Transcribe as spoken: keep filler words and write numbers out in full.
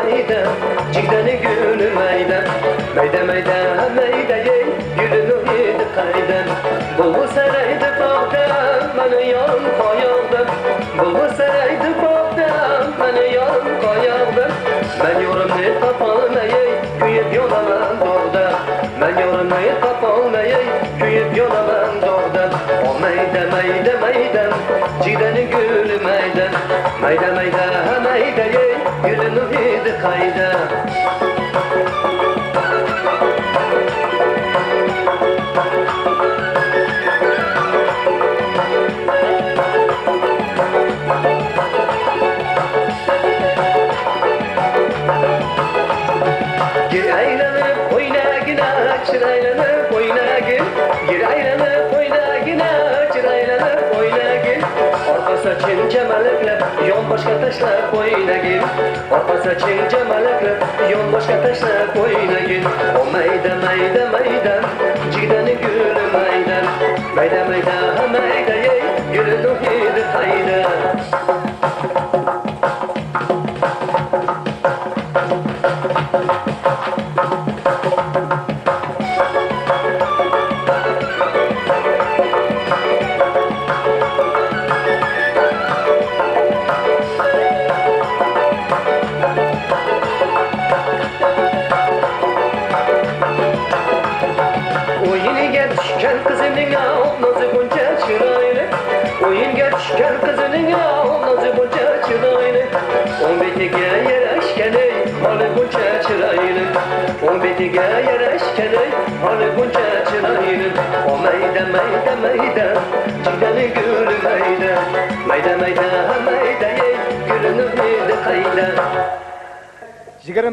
مەيدە، جىگدەنى گۈلى مەيدە. مەيدە، مەيدە، مەيدە، يەي، گۈلىنىڭ ھىدى قەيدە. بۇلبۇل سايرايدۇ باغدا، مانا يان قاياغدا. بۇلبۇل سايرايدۇ باغدا، مانا يان قاياغدا. مەن يارىمنى تاپالماي، كۆيۈپ يانىمەن داغدا. مەن يارىمنى تاپالماي، كۆيۈپ يانىمەن داغدا. ئو مەيدە، مەيدە، مەيدە، جىگدەنى گۈلى مەيدە. مەيدە، مەيدە، مەيدە، يەي، گۈلىنىڭ ھىدى قەيدە. گىر ئايلىنىپ ئوينىغىنا، چىر ئايلىنىپ ئوينىغىن. گىر ئايلىنىپ ئوينىغىنا، چىر ئايلىنىپ ئوينىغىن. ئارقا ساچىڭ جامالەكلەپ، يانباشقا تاشلاپ ئوينىغىن. ئارقا ساچىڭ جامالەكلەپ، يانباشقا تاشلاپ ئوينىغىن. ئو مەيدە، مەيدە، مەيدە، جىگدەنى گۈلى مەيدە. مەيدە، مەيدە، مەيدە، يەي، گۈلىنىڭ ھىدى قەيدە. ئويۇنغا چۈشكەن قىزنىڭ ئاۋۇ نازى غۇنچە چىرايلىق. ئويۇنغا چۈشكەن قىزنىڭ ئاۋۇ نازى غۇنچە چىرايلىق. ئوڭ بېتىگە ياراشكىنى ھالى بۇنچە چىرايلىق. ئوڭ بېتىگە ياراشكىنى ھالى بۇنچە چىرايلىق. ئو مەيدە، مەيدە، مەيدە، جىگدەنى گۈلى مەيدە. مەيدە، مەيدە، مەيدە، يەي، گۈلىنىڭ ھىدى قەيدە. جىگىرىم